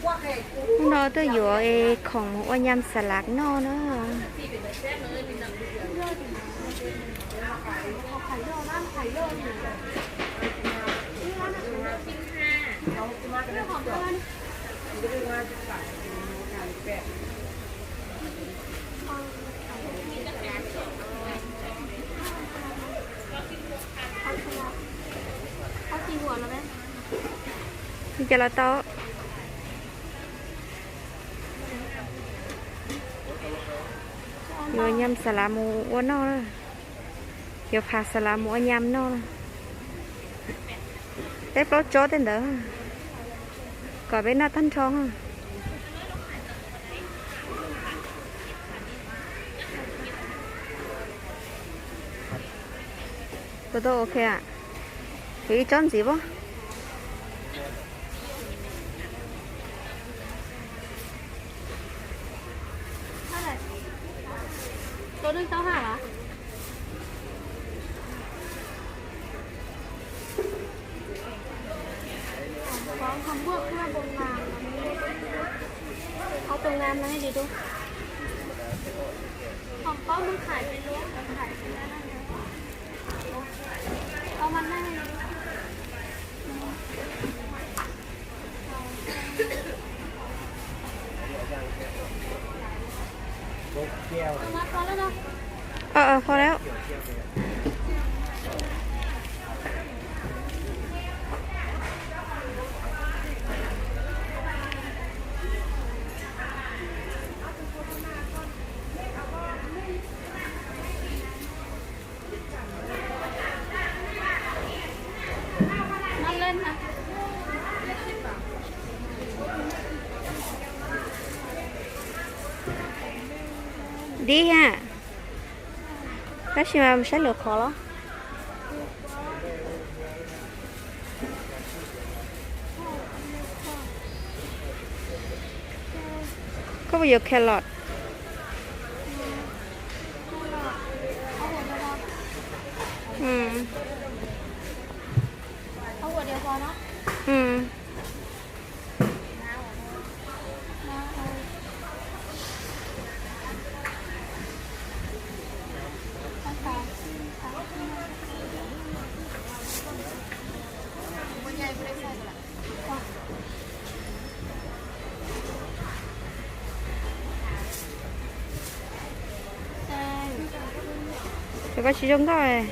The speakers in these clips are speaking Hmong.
Hnub no tuaj yuav khoom ua nyam xas lav noj na. Li cas los tau. Yuav nyam xas lav mus ua noj na. Yuav phav xas lav mus ua nyam noj na. Peb plaub tsob tej ntawd, kom peb noj tag nrho. Tus tau ok a. Yuav ib tsob ntxiv as. Tus neeg tau haj los? Có Hàn Quốc với Đông Nam, có Đông Nam này thì đúng. Còn có Minh Khải thì đúng, Minh Khải thì là, có Văn Anh. Ờ, ờ, pho lawm. Dib ha. Tab sis mas saib lwm qhov los. Koj puas yuav carrot? Cov ko tsis zoo nkauj.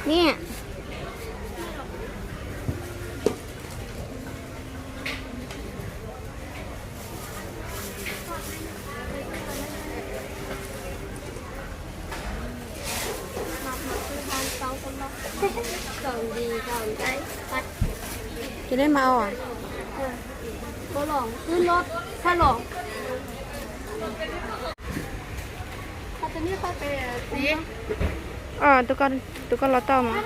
Nia, Ces nej mas os. Tus koj los tau mas.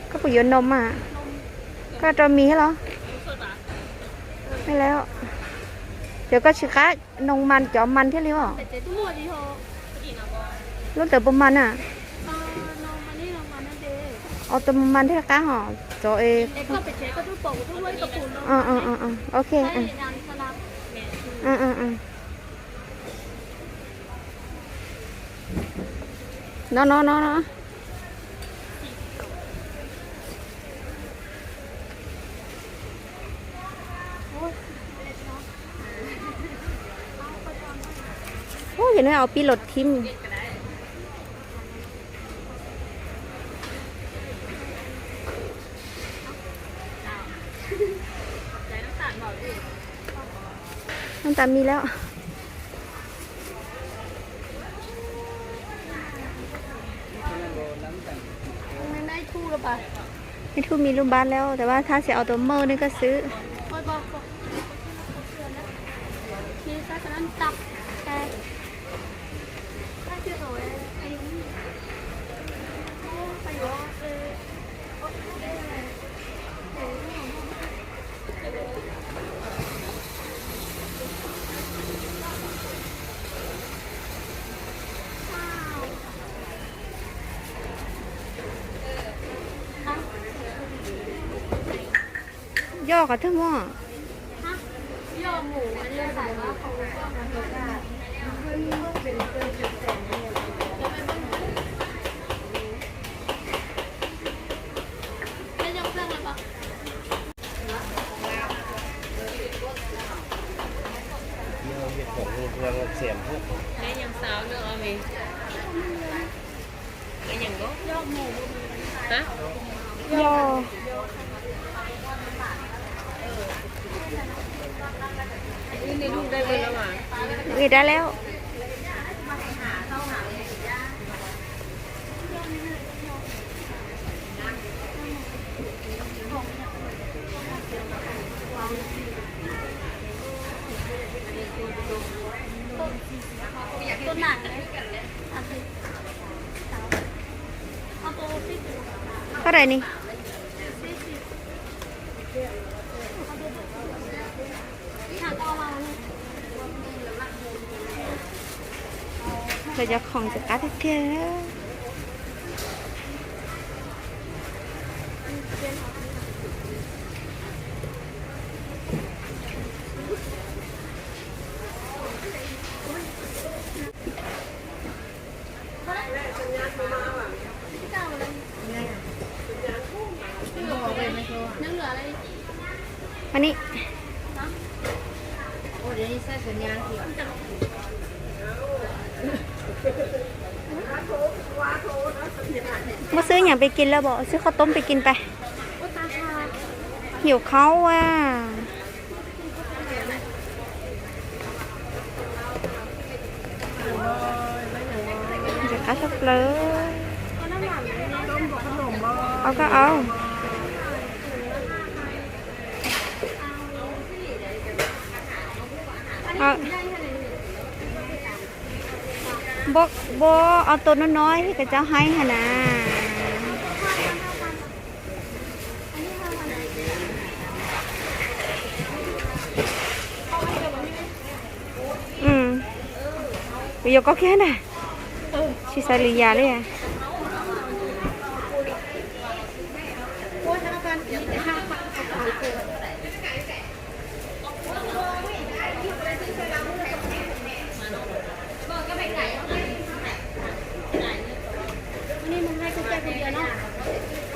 Koj puas yuav noo mas? Koj rau mis thiab los? Cov koj tsis qab noo mas cov mas thiaj li os. Lub ntawd puas mas na? Os, tus mas mas thiaj qab hos. Txov es. Ok. No no no no. Ub, yog no au pib los thim. Noj tas mis lawm. Ib thub mis lub npab lawm, tab sis thab xim aus tus mawj nej koj xwb. Yog qhov twg muaj? Yog. Ua dab lawm. Koj daim ni. Lawv cov khoom txawm qab tiag tiag. Mas ni. Muab xwb nyiam pes kis lawm, xwb qhov toob pes kis pais. Nyuam qhaub a. Ntxim qab tshaj plaws. Au koj au. Npua, npua auto no no thiab koj cov haib hab na. Kuv yuav koj kiag na. Tsis xav lwm yam li.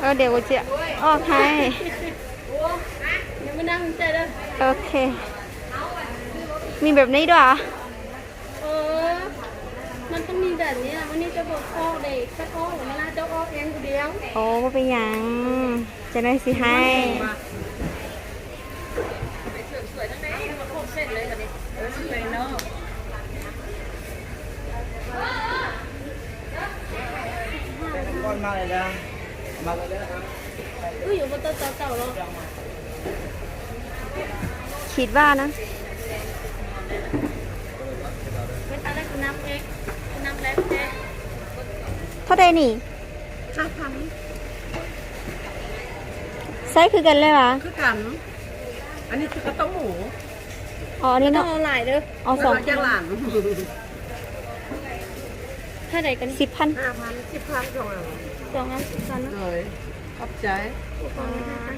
Ua diam kuv txiv ob haib. Ok. มีแบบนี้ด้วยเหรอ เออ มันต้องมีแบบนี้แหละ วันนี้จะบอกพ่อเด็กสักอ้อหรือมาล่าเจ้าอ้อเองคนเดียว โอ้ บ่เป็นหยัง เจ้านายสิให้ คิดว่านะ เท่าใดนี่ ไซส์คือกันเลยวะ คือกัน อันนี้คือข้าวต้มหมู อ๋อ อันนี้เนาะ ไม่ต้องเอาหลายเด้อ เอาสอง เอาแค่หลาน เท่าไหร่กัน สิบพัน ห้าพัน สิบพัน สองอัน สองอันสิบพันเนาะ เลย ขอบใจ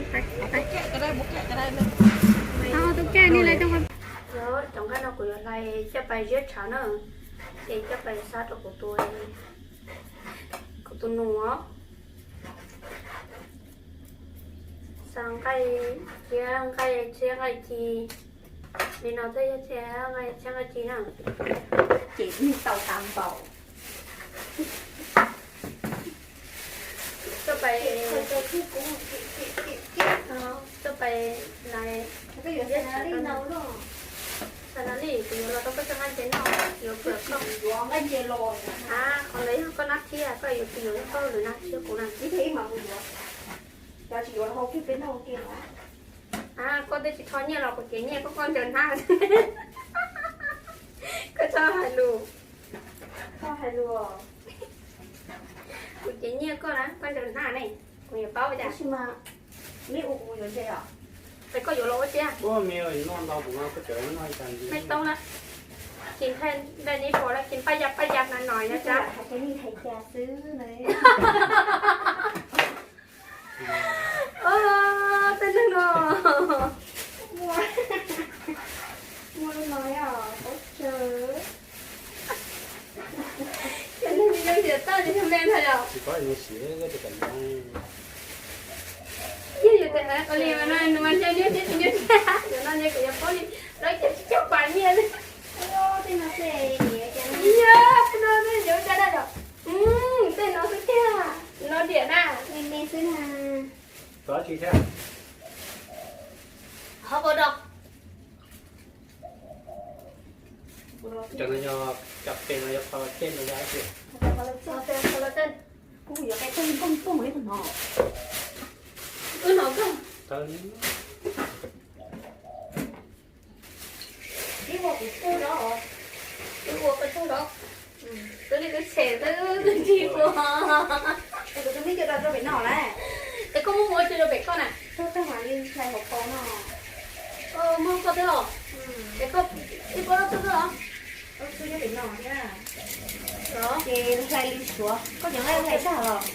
ไป เอาไปแกะก็ได้ บุกแกะก็ได้เลย เอาตุ๊กแกนี่เลยจังหวะ Cov nqaij no kuv yuav hlais coj pais ziab tshav na, ces coj pais xa rau kuv tus, kuv tus nus os. Xa nqaij, thiab nqaij txiab nqaij ci, li no thiab yog thiab nqaij txiab nqaij ci na. Ces nws tau tas npaum. Coj pais, coj pais lais, xas nas li kuv yuav los rau koj cov nqaij ntses noj, yuav pw koj. A, qhov ntawd yog koj nab thiab, koj yuav pw yuav koj lwm nab thiab kuv na. A, koj twb tsis tho nyiaj los kuv cev nyiaj koj, koj ncaws hnab. Koj txhob hais lus. Kuv cev nyiaj koj na, koj ncaws hnab ne, kuv yuav paub cas. Es koj yuav los ua tsi? Mej tau na, kis nthaj ntaj neb pom lawm kis paj ya paj ya na no yog cas. Tej neeg no, muaj li no os, paub tsawg. Tej neeg nyob tias txawj li me ntag yom. Yog yus tias ua li mas no nws mas nyob nyob thiab tsis nyob thiab, yog no nws kuj yuav paub li, lawv ces tsis coj pas nyiaj li. Yog tej no xwb tiag, tej no xwb tiag, no diam na. Qhov ko do. Cov no yog, cov pem no yog collagen los yog dab tsi? Collagen. Kuv yuav qe tooj tooj tooj ib tug no. Wb hnov kawg. Ib ua kuv tug no, wb ua koj tug no. Twb li twb tshem twb twb tsis ua. Es kuv tus me coj rau pem no lawm. Es koj muab ua tsi rau pem koj na? Koj tag mam li hlais hauv paus no. Muab koj twb los. Es koj ib pob loj twb los. Koj tug nyob pem no thiab. Ces hlais li suav, koj cov nqaij hlais tag los?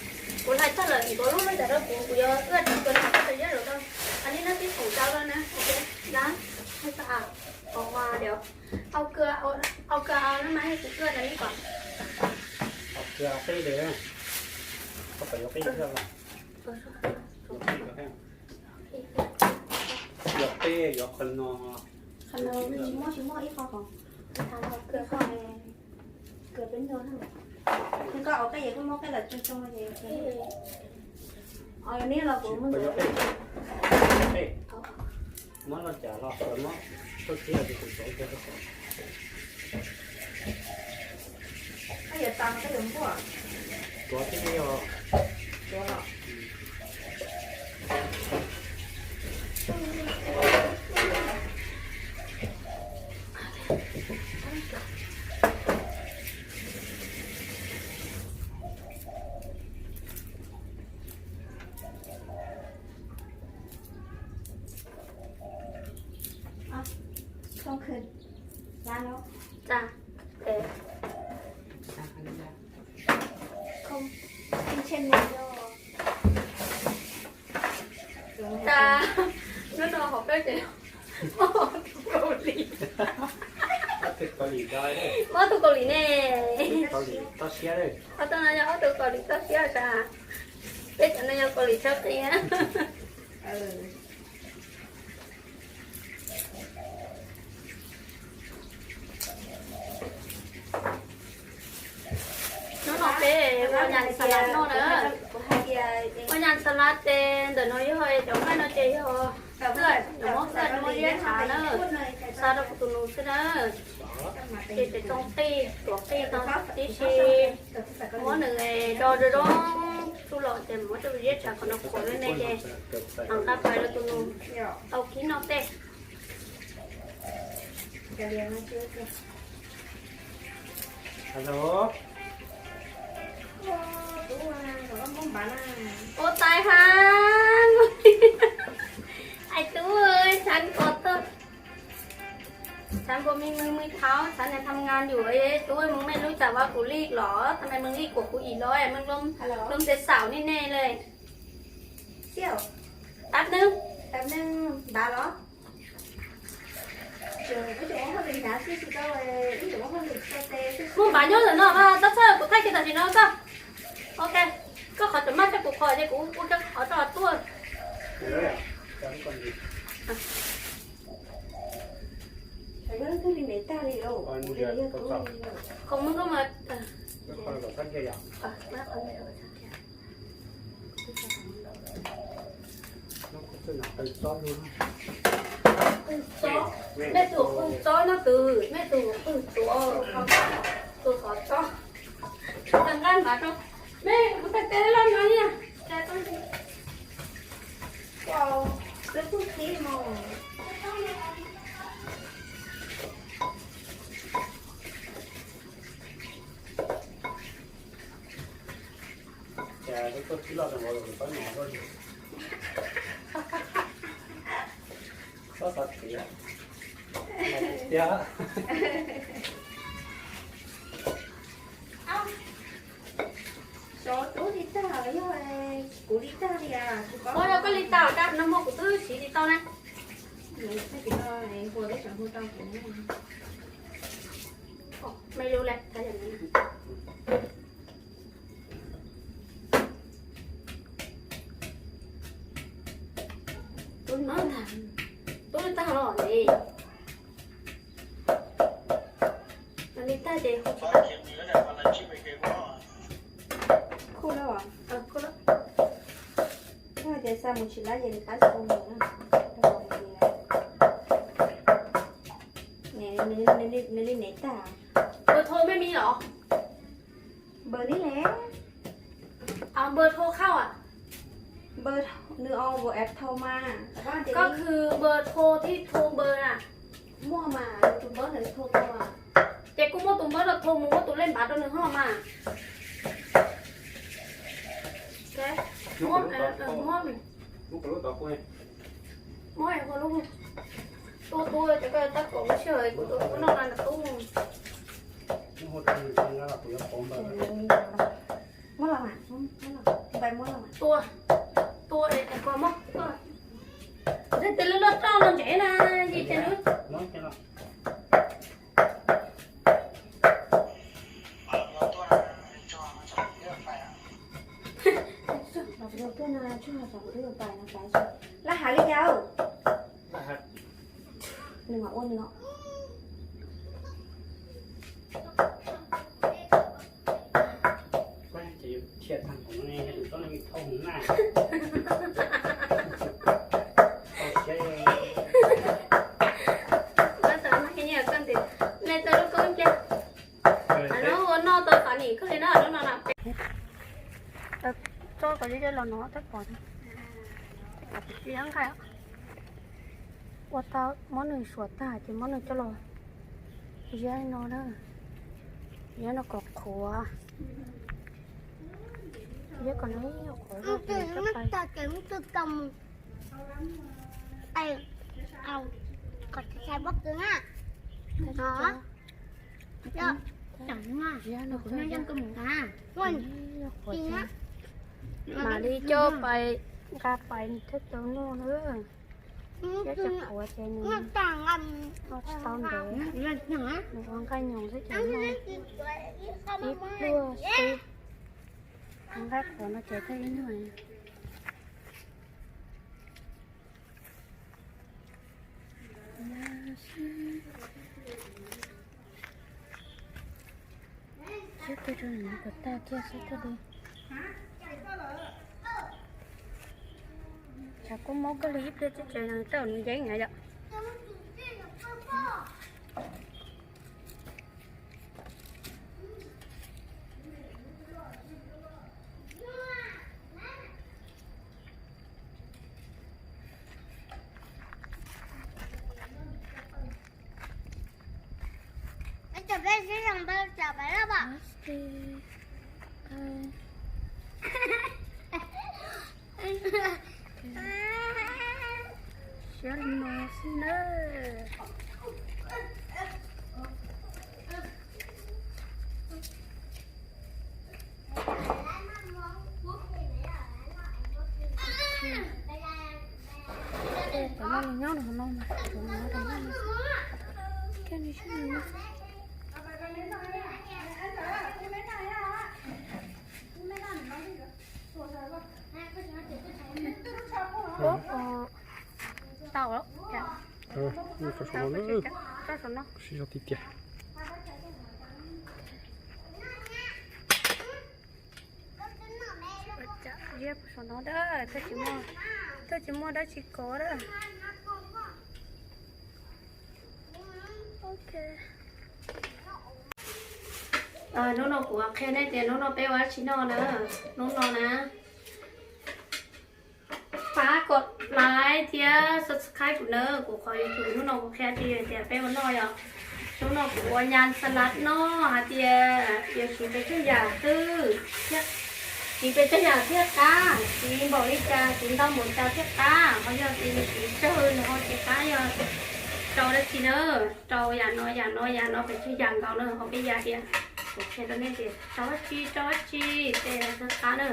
Kuv hlais tag lawm, kuv lub loj cas rau kuv, kuv yuav wb tug no koj tau yab los rau. Anib no tib khoom rau lawm na. Dab, hais tag, au kawg, au kawg no mas kuv wb tag li kom. Au kawg qib li, koj pom yuav qib li. Yuav qib yuav qhov no. Qhov no tsis muaj, tsis muaj ib qho hauv. Kawg peb no na. Koj au qib es koj muab qib lawm tsoo tsoo es. Neb los kuv muab ntawd. Muab loj cas los muab, koj tsis yog kuv tau kawg. Koj yuav tas koj yuav npuaj. Tuav thiab os. Tuav los. Tau khwv lab no. Tau. Không, không trên này đâu. Tas, hnub no hauv peb ces muab tus Kaus Lim. Muab tus Kaus Lim ne. Kaus Lim toj siab. Ob tug no yog ob tug Kaus Lim toj siab tas. Peb cov no yog Kaus Lim tshawb qia. Ua nyas xas las no na. Ua nyas xas las ces ntawm no yog cov nqaij no ces yog xwb, cov mob xwb, tsis muaj ziab tshav na. Xa rau kuv tus nus xwb na. Ces tseem tsoo qij, tuav qij tau tib si, muab nws do zoo zoo tsuj los ces muab coj mus ziab tshav kom nws qhuav me me ces mam nqa pais rau tus nus tau kib noj tej. Ua tais ha. Ais tub, xav nkaus tag, xav nkaus me me me thaub, xav nws tham nqa yus, tub, mej lub cas vas kuv lij los, thaum mej mej lij kuas kuv ib los, mej lub npe xaum nej nej le. Tab neeg, tab neeg npav los. Muaj npav nyob ntawm no mas tab txhawj kuv thaij kiag tam sim no koj. Ok, koj qhov tseem maj thiab kuv qhov ces kuv ua kiag qhov rau tuaj. Khoom mej koj mas. Qwj txob, mej tus qwj txob no twg, mej tus qwj tuav, tus qhov txob. Nqa npav rau mej, kuv tag tes loj no niag. Cas koj tib loj rau nkaus los txob nyom koj. Txob xav tias tiag. Xyov tub li tag yog kuv li tag li. Ua yog koj li tag, koj no muaj kuv twb siv li tau na. Me lu le. Tub li tag los li. Li tag ces hu tsis tau. Kuj lawm, kuj lawm. Yog tias xa mus tsis lawm ces nws pab xu mus na. Nws li nev tag. Npawg thau mej me los? Npawg ni le. Npawg thau khau a? Npawg, nws ua app thau mas. Koj khwv npawg thau thiab thau npawg na. Muaj mas, tus npawg ntawd thau tau mas. Ces kuj muab tus npawg rau thau mus muab tus lej npav rau nws ho mas. Muab, muab, muab ua lub, tua tua ces koj tab kaum lub sij hawm kuv tua kuv noj na nram tub. Muab los mas, muab los, npawg muab los mas. Tua, tua es kuv muab. Kuv thiaj tias lub loj roj no ntsev na, yim tias nws. Laj hav li cas? Nws mam ua nws os. Nej tau lub koob cia. Lub ua noj tau xav nim koj li na, lub no na. Tso kom ze los no tab pom. Ua tau muab nws suav tag ces muab nws coj los ziab no na. Ziab no kom qhuav. Ziab kom nws qhuav. Mam li coj pais nqa pais thiab tau noj na. Thiab cov qhuav ces nws noj tsis tau ntev, nws ua nqaij nyoos thiab ces noj ib pluag xwb. Ua nqaij qhuav no ces thiaj li noj. Siab Rau nws kom tag kiag xwb thiaj li. Tshav kub mob kawg li ib pliag teb tsev no tawm nws yeeb na yom. Siab li no xwb na. Cov no nyob rau hauv no mas, cov no nyob rau hauv no. Tau lawm. Sib zog tiag tiag. Saum no, twb tsis muaj dab tsi kov lawm. Hnub no kuv qhia nej tias hnub no peb ua dab tsi noj na. Hnub no na, pab kom like thiab subscribe kuv na, kuv qhov YouTube hnub no kuv qhia tias peb ua noj yom. Hnub no kuv ua nyas xas las noj hais tias yuav siv pes tsawg yam xwb, siv pes tsawg yam thiaj qab, siv npaum li cas, siv ntau npaum cas thiaj qab, ho yog tias siv tsawg no ho tsis qab, yog rau dab tsi na, rau yam no yam no yam no pes tsawg yam nkaus na, ho peb yam tias, kuv qhia rau nej tias rau dab tsi rau dab tsi ces thiaj qab na.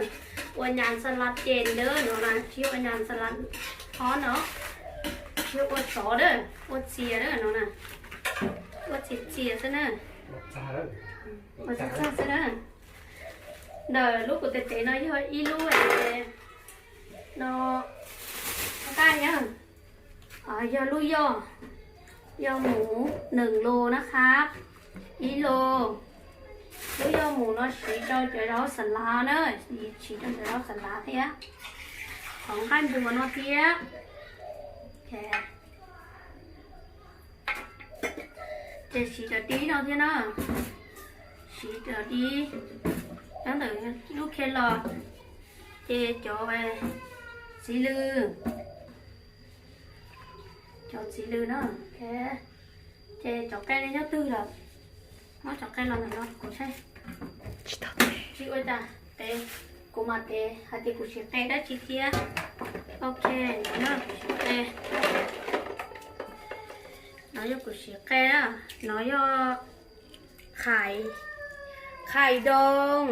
Ua nyas xas las ces ntawd no na, tsis ua nyas xas las hov no, tsis ua tsov na, ua txias na no na, ua txias txias xwb na, ua txias txias xwb na. Ntawm lub kuv tes tev no yog ib lub no, nqaij na, yog lub yoj, yoj mus nees lus na qhab, ib lus. Lub yoj mus no siv rau cov zaub xas lav na, siv rau cov zaub xas lav thiab, qhov nqaij npua no thiab. Ces siv cov dib no thiab na, siv cov dib, nyob ntawm lub khe los, ces cov txiv lws, cov txiv lws na, ces cov qe nyob twg lawm, muab cov qe los ntawm no kuv saib. Tsis ua cas, kuv mam tev hais tias kuv siv qe dab tsi thiab. Ok, no yog kuv siv qe, no yog kuv siv qe na, no yog khais, khais doos,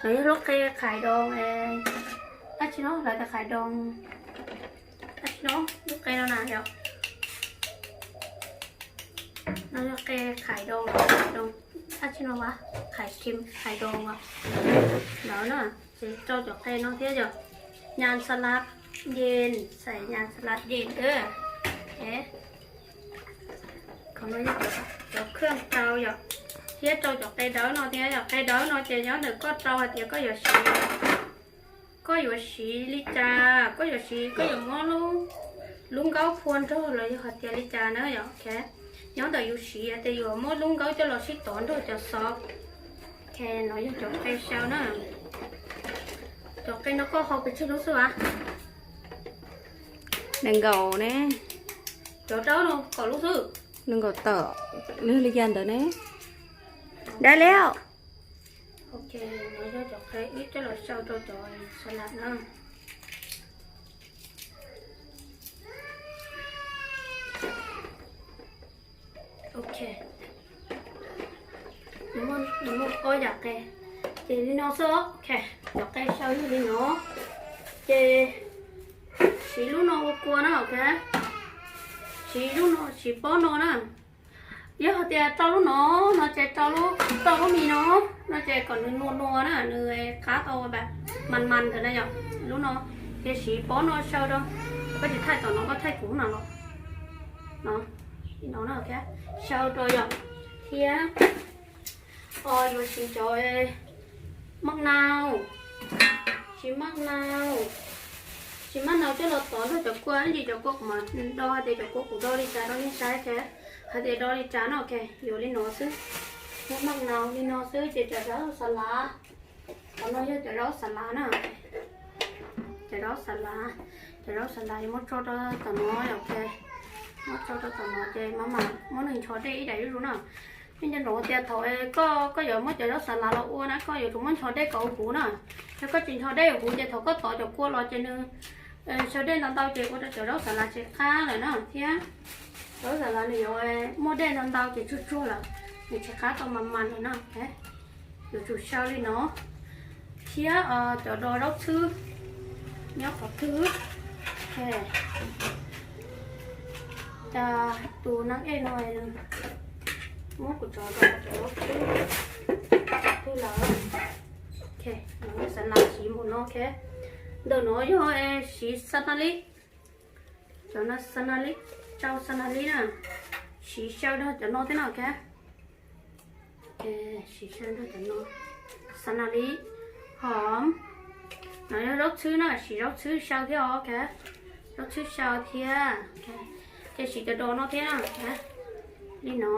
no yog lub qe khais doos, dab tsi no lawv tias khais doos, dab tsi no, lub qe no na yom. No yog qe khais doos, khais doos, dab tsi no, khais khem khais doos as. Ntawd na, ces rau cov qe no thiab yom. Nyas xas las yees, xais nyas xas las yees. Qhov no yog cov khaj rau yom, thiab rau cov qe dawb no thiab yom. Qe dawb no ces nyob ntawm koj rau hais tias koj yuav siv, koj yuav siv li cas, koj yuav siv koj yuav muab lub nkaub phua nrog los yog hais tias li cas na yom. Nyob ntawm yus siv hais tias yuav muab lub nkaub coj los sib tov nrog cov xov. No yog cov qe xyaw na. Cov qe no koj hau pes tsawg lub xwb as? Nees nkaum ne. Cov dawb no kaum lub xwb. Nees nkaum tawm, lwg li cas ntawd ne. Dab liab. Ok, no yog cov qe wb coj los xyaw rau cov xas las na. Ok, nws muaj ob yam qe, ces li no xwb. Ok, cov qe xyaw yog li no, ces siv lub no ua kua na. Ok, siv lub no, siv pob no na. Yog hais tias rau lub no, no ces rau lub, rau lub mis no, no ces kom nws nua nua na, nws qab tau mas mas ntawd na yom. Lub no, ces siv pob no xyaw rau, koj tsis thaij tom no koj thaij kuv no los, no, no thiab, xyaw rau yom, thiab Yuav siv cov maj nau, siv maj nau, siv maj nau coj los tov nrog cov kua, ib ntsis cov kua kuv mam do tias cov kua kuv do li cas rau nej saib, hais tias do li cas no, yuav li no xwb. Muab maj nau li no xwb ces cov zaub xas lav, qhov no yog cov zaub xas lav na. Cov zaub xas lav, cov zaub xas lav yuav muab tso rau tom no, ok, muab tso rau tom no ces mam mam muab nws ncho dej ib daim zuj zus na. Nej nco ntsoov tias thaum koj, koj yuav muab cov zaub xas lav los ua na, koj yuav tsum muab ncho dej kom huv na. Yog koj tsis ncho dej huv ces thaum koj tov cov kua los ces nws xyaw dej ntau ntau ces ua rau cov zaub xas lav tsis qab lawm na thiab. Zaub xas lav nws yuav muaj dej ntau ntau ces tsuag tsuag lawm, nws tsis qab tau mas mas lawm na. Yuav tsum xyaw li no. Thiab cov dos zaub txhwb nyob qhov twg? Cas tus neeg ej no muab kuv tso rau cov zaub txhwb twg lawm. Xav las siv mus no, ok. Ntawm no yog siv xab na li, cov no xab na li, tsau xab na li na, siv xyaw rau cov no thiab no, ok. Siv xyaw rau cov no, xab na li, hom, no yog zaub txhwb na, siv zaub txhwb xyaw thiab, ok. Zaub txhwb xyaw thiab, ces siv cov dos no thiab, li no.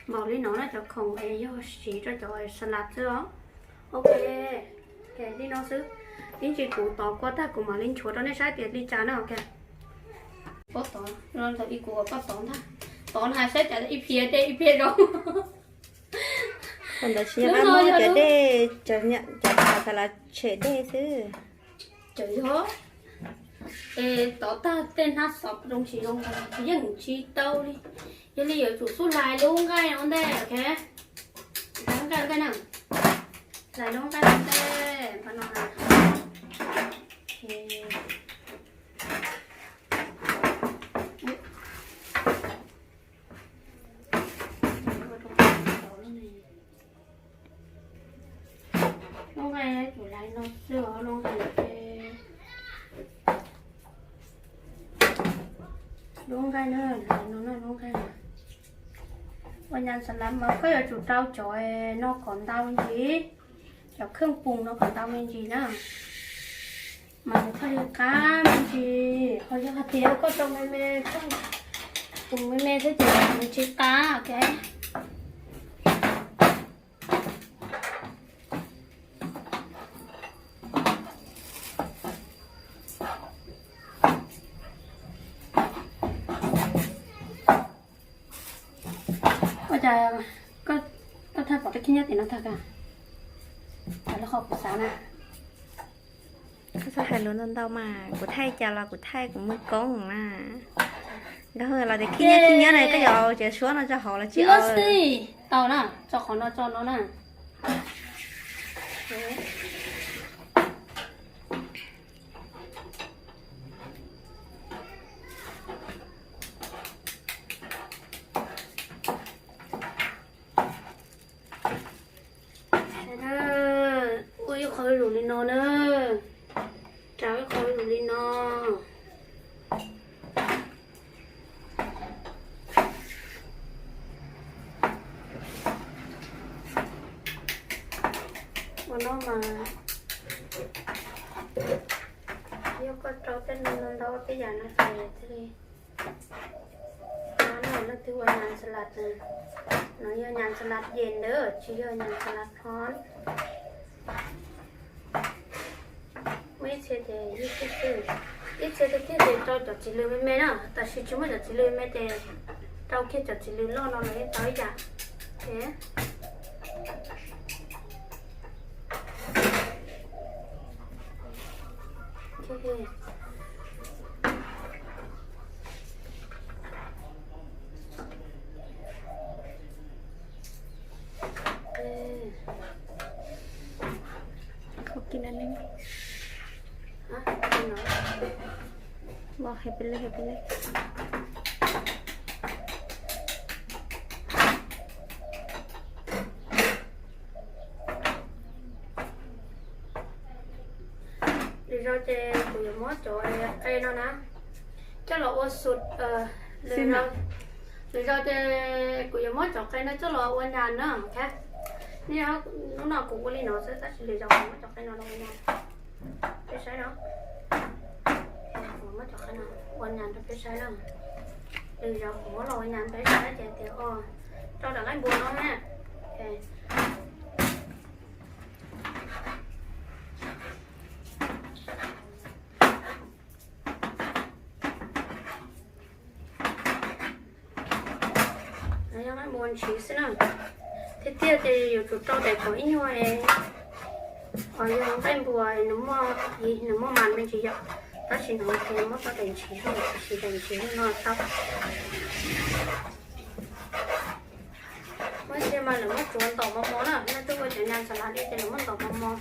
Npaum li no na, cov khoom es yog siv rau cov xas las xwb os. Ok, li no xwb. Ib ntsis kuv tov kua tag kuv mam li nchuav rau nej saib tias li cas na, ok. Koj tov, ib kuv koj tov ntag. Tov na saib cas ib pliag dej ib pliag zaub. Ua ntawd tsis nco qab muab cov dej, cov xas las tshem dej xwb. Cov yog es tov tag tej hnab xov zoo tsis zoo, yeej tsis tau li. Yog li yuav tsum xub hlais lub nqaij no ntej, ok. Hlais lub nqaij ntej na, hlais lub nqaij no ntej, pab no. Lub nqaij kuv hlais no xwb os, lub nqaij, lub nqaij na, hlais no na, lub nqaij na. Ua nyas xas las mas koj yuav tsum rau cov no kom ntau me ntsis, cov kheej pum no kom ntau me ntsis na, mas nws thiaj li qab me ntsis. Ho yog hais tias koj rau me me, kheej pum me me xwb ces nws tsis qab, ok. Ua cas koj thaij pom tej khib nyiab tim no tag kag? Cas lub qhov kuv xav na. Koj txhob hais lus ntau ntau mas, kuv thaij cas los kuv thaij kuv muaj koob mas. Nkawd los tias khib nyiab khib nyiab na, koj yuav tsev suab no tso hauv los tsis tau na, tso qhov no tso no na. Ua ib qho zuj zus li no na, rau ib qho zuj zus li no. Ua no mas yog koj rau tej no ntau tej yam no ces thiaj li. No leej twg ua nyas xas las, no yog nyas xas las yes ntawd, tsis yog nyas xas las hlob. Muaj ib txhia ces yog xwb xwb, ib txhia tiag tiag ces rau cov txiv lws me me na, tab sis tsis muaj cov txiv lws me ces rau kiag cov txiv lws loj no los yeej tau ib yam. Lwm zaus ces kuv yuav muab cov qe no na coj los ua xus, lwm zaus, Lwm zaus ces kuv yuav muab cov qe no coj los ua nyas na. Nej, hnub no kuv ua li no xwb tab sis lwm zaus kuv muab cov qe no los ua nyas. Peb saib no. Kuv muab cov qe no ua nyas rau peb saib na. Lwm zaus kuv muab los ua nyas peb saib ces tias, o, rau daim nqaij npua no na. Nqaij npua ntshiv xwb na. Tiag tiag ces yuav tsum rau daim kom ib nyuag, o, yog nqaij npua nws muaj, nws muaj mas me ntsis yom. Tab sis no ces muab tau daim ntshiv, siv daim ntshiv no tau. Muab ntsia mas lawv muab tsuav ntom mos mos na, nej tuaj ua cov nyas xas las li ces lawv muab ntom mos mos.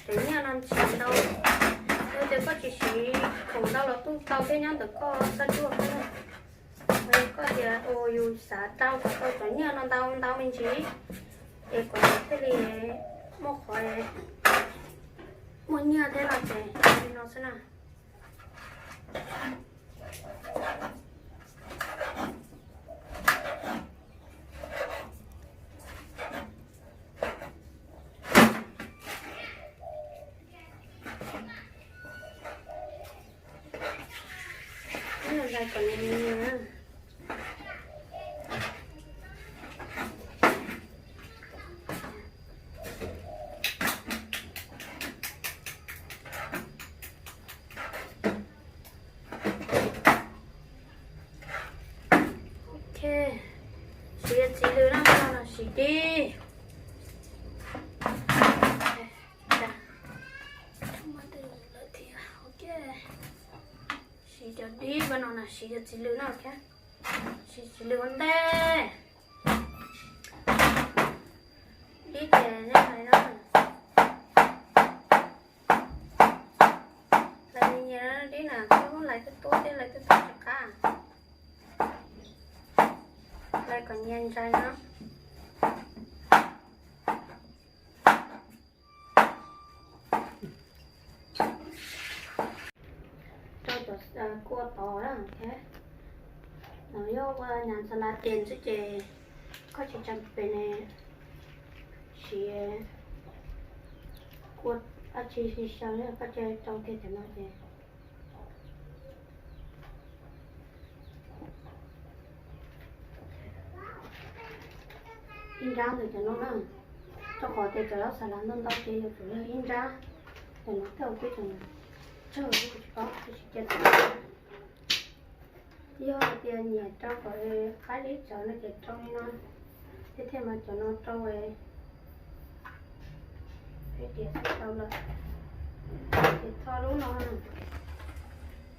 Cov nyiaj no ntshiv ntau, yog tias koj tsis siv khoom ntau los kuj tau thiab, nyob ntawm koj xav cuaj xwb. Koj tias ua yus xav rau kom tau cov nyiaj no ntau ntau me ntsis, es kom thiaj li muaj qhov muaj nyiaj thiab no ces li no xwb na. Hlais kom nyias nyias. Ok, siv yog txiv lws na, no siv dib. Siv cov dib no na, siv yog txiv lws na, siv txiv lws ua ntej. Dib ces nej hlais no, hlais nyias dib na, koj hlais tuab tuab thiab hlais tuab tuab tsis qab. Hlais kom nyias ntsais no. Rau cov kua tod na, no yog ua nyas xas las tes xwb ces koj tsis tsam pem ne, siv kua dab tsi xyaw, koj cia rau kiag cov no ces ib nrab ntawm cov no na, rau qhov tias cov xas las ntau ntau ces yuav tsum yog ib nrab. Cov no tej zaum peb tseem tsawg tsis paub, peb tsis cia tau. Yog hais tias nyiam rau kom qab dib tsawv no ces rau li no, thiab thiaj mas cov no rau peb tias tau lawm. Ces tho lub no,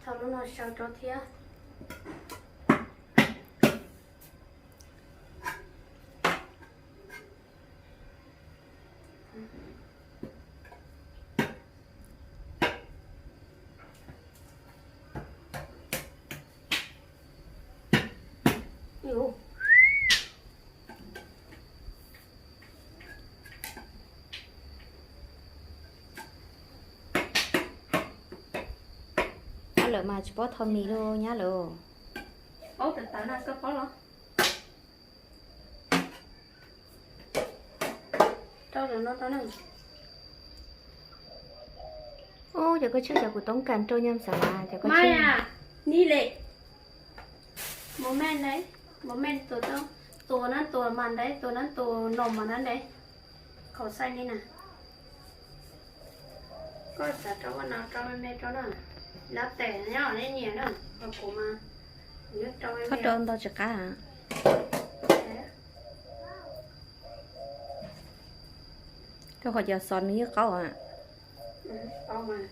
tho lub no sau rau thiab. Lawm mas tsis paub tho mis li nyab lawm. Paub tawv tawv no koj paub los? Rau no rau na. Ub, cov koj tshuaj cov kuv toob kas rau nyam xav cov koj tshuaj. Ni lem. Mov mej ne, mov mej tua, tua na tua mas ntawd, tua na tua no mas na ntawd. Khaum xaij li na. Koj xav rau ua no rau me me rau na. Lab tes nyob nej nyiam na, kuv mas kuv nyob rau me me. Koj rau ntau tsis qab. Rau qhov cov xov nws yeej qaub a. Qaub mas.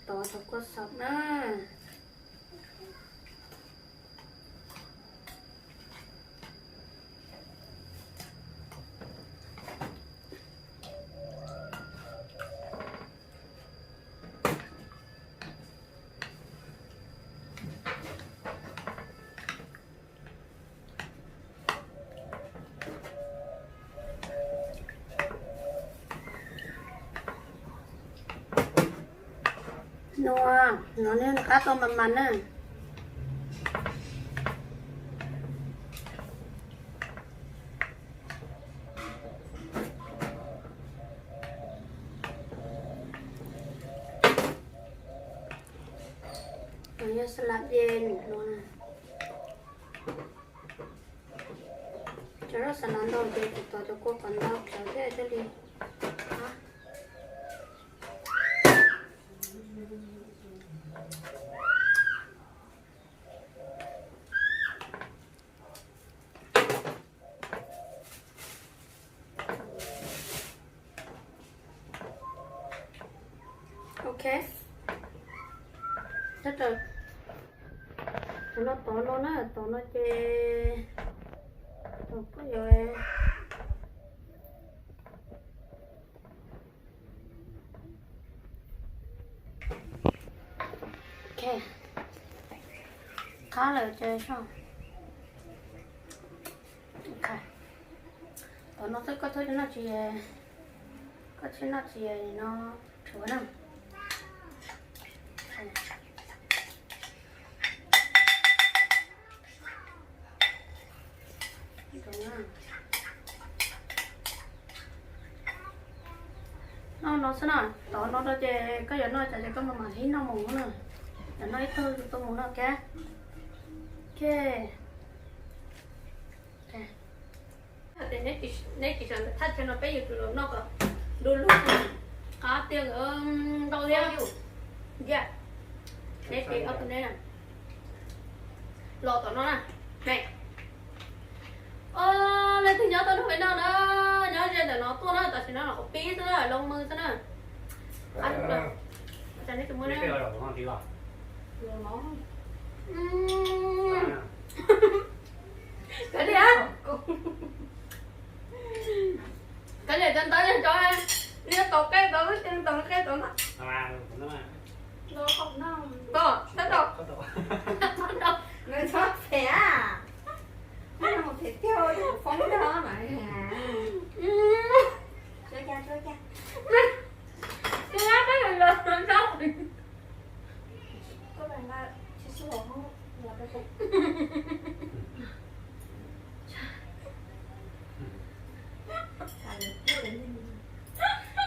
Tov cov kua xov na. Nua, No nws qab tau mas mas na. Yog xas las dej no na. Cov zaub xas las ntau ces kuv tos cov kua kom ntau cov thiaj thiaj li. Ok, tab tom, tov no tov no na, tov no ces tov koj yuav. Ok, qab lawm ces so. Ok, tov no xwb, koj txhob noj tsis, koj tsis noj tsis no rhuav na. Noj no xwb na, tov no rau ces koj yuav noj cas ces koj mam mam hlib noj mus na. Yuav noj ib tug tus mus no kiag. Ok. Neb tsis sawv ntawm thaj chaw no peb yuav tsum los noj kom du lug, qab tiag, ntau thiab. Neb ces ob tug neb los tom no na. Leej twg nyob tau nrog peb noj na, nyob ze ntawm no tuaj na, tam sim no los qhov pib xwb na, loo mws xwb na. Kav liam, kav liam cov ntawd yog cov liab tau qe tau lub xeev tau qe tau na. Tau, tau, tau. Nws txhob phem, phem tiag, foob tiag mas.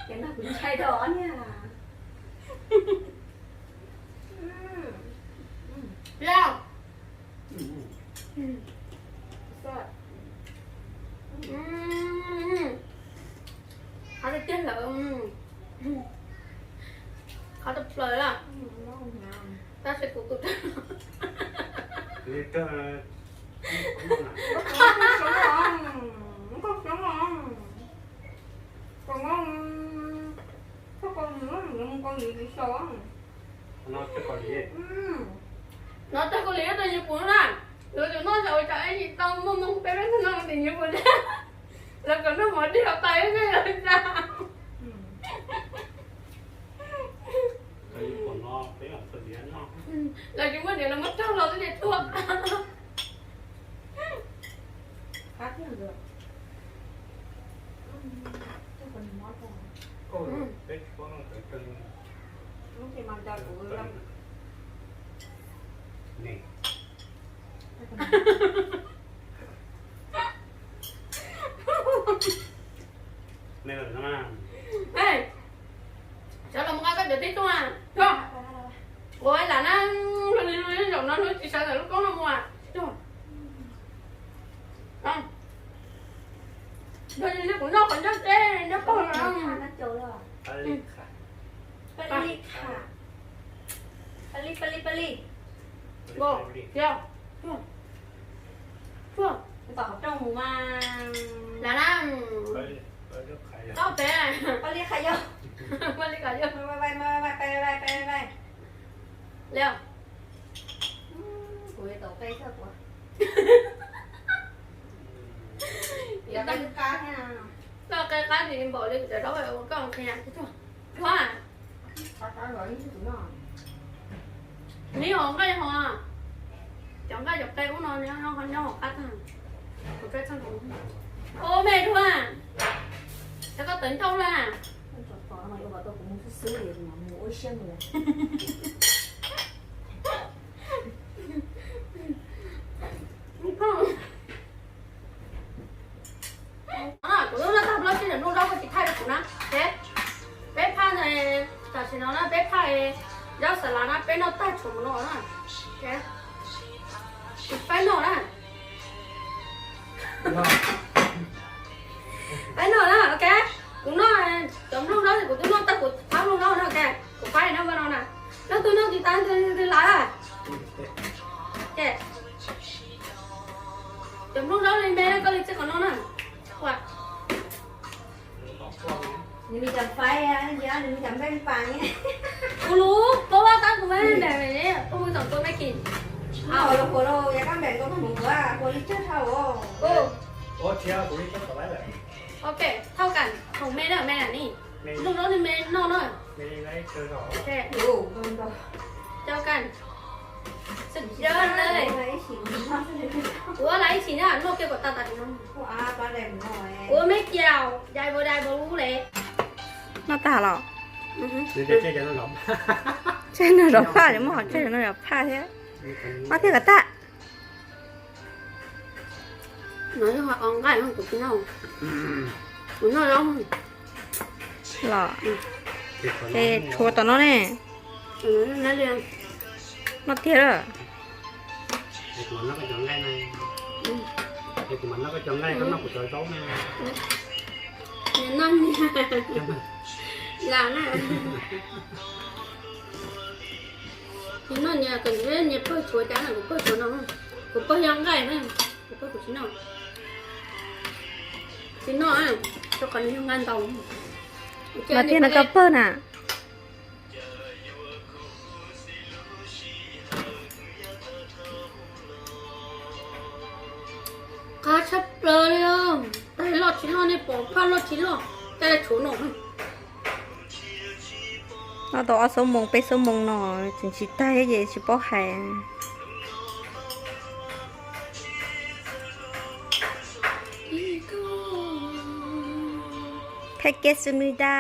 Ces no kuv ntshai rau niag. Lauj, qhov tiag tiag lawm, qhov tau plaws lawm, tab sis kuv tus Nov tag Kaus Lim tau yus pum na, yuav tsum noj xyaum tsam es tsis tau muaj moo peb peb tug no tim yus pum thiab. Lawv kom noj mov dig los tais ib pliag yog li cas. Lawv tsis muaj niam los muab raug los xwb ces tuaj. Sawv los mus nqa koj cov tib tug na, ua lam na, zaum no tsis sawv ntawm lub koob no mus. Yog li kuv noj qhov ncauj teb nyob paug no. Paj li kha, paj li, paj li, paj li. Tom qhov rooj mus mas. Lam na, tau pem, paj li kha yog, paj li kha yog. Li, kuv tau qe txog kuv, yog qe qab thiab, tau qe qab tis npaum li kuv cov zaub ua koj qhia txog. Neb hov nqaij hov, cov nqaij cov qe ub no nyob hauv qab tag. Ua me dua, cov koj tawv ntau la. Ua siab mus. Kuv faib noj na. Faib noj na, ok. Kuv noj cov nplooj zaub, kuv twb noj tag kuv thawb nplooj zaub na, ok. Kuv faib noj no na. Leej twg noj tsis tas twg lawm. Cov nplooj zaub li me, koj li txij qhov no na. Nws me cov faib, nws me cov npeej pas. Kuv lub koj vaj tab kuv me ntawm koj mus txom tua me kis. Los kuv los yav koj npeem koj mus kuv kuv li tsawg dhau. Ok, thauj kam khoom me na, me na ni. Nplooj zaub li me noj na. Cau kam. Kuv ua laiv ib sim na, noj kiag kom tas tas no. Kuv me kiaus dai npaum dai npaum lub le. Noj tag los? Tseg no zov phaj, muab hov tseg no zov phaj thiab. Noj thiab kom tag. Noj nqaij kuv tsis noj. Kuv noj zaub los. Ces tshuav tom no ne. Noj tiag lawm. Noj nyias, noj nyias kom nyias pawg tshuav cas na, kuv pawg tshuav no, kuv pawg yog nqaij na, kuv pawg kuv tsis noj. Tsis noj, rau qhov nws yog nqaij ntau. Mas tiag no koj pawg na. Qab tshaj plaws li, tais loj tsis loj nej pom, phaj loj tsis loj, tais tshuav no. Noj tau ob xuab moos peb xuab moos no tseem tsis tag thiab ces tsis paub hais. Pheej kev xwb nws da.